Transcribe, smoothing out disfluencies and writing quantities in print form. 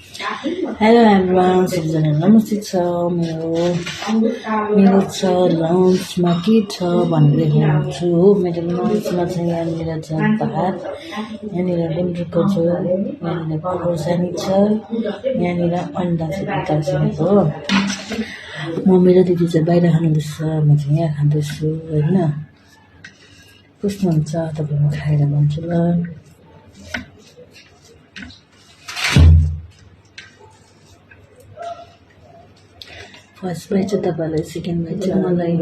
Hello everyone, सबैजना नमस्ते छ। मेरो छ लन्चमा के छ भनेर देखाउँछु हो। मेरो लन्चमा चाहिँ यहाँनिर छ भात, यहाँनिर गुन्द्रुकको झोल, यहाँनिर खोर्सानी छ, यहाँनिर अन्डा चाहिँ तर्सिएको हो। मम्मी र दिदी चाहिँ बाहिर खानुहुँदैछ, म चाहिँ यहाँ खाँदैछु होइन। कस्तो हुन्छ तपाईँहरू खाएर भन्छु ल। फर्स्ट बाई चाहिँ तपाईँलाई, सेकेन्ड बाई चाहिँ मलाई।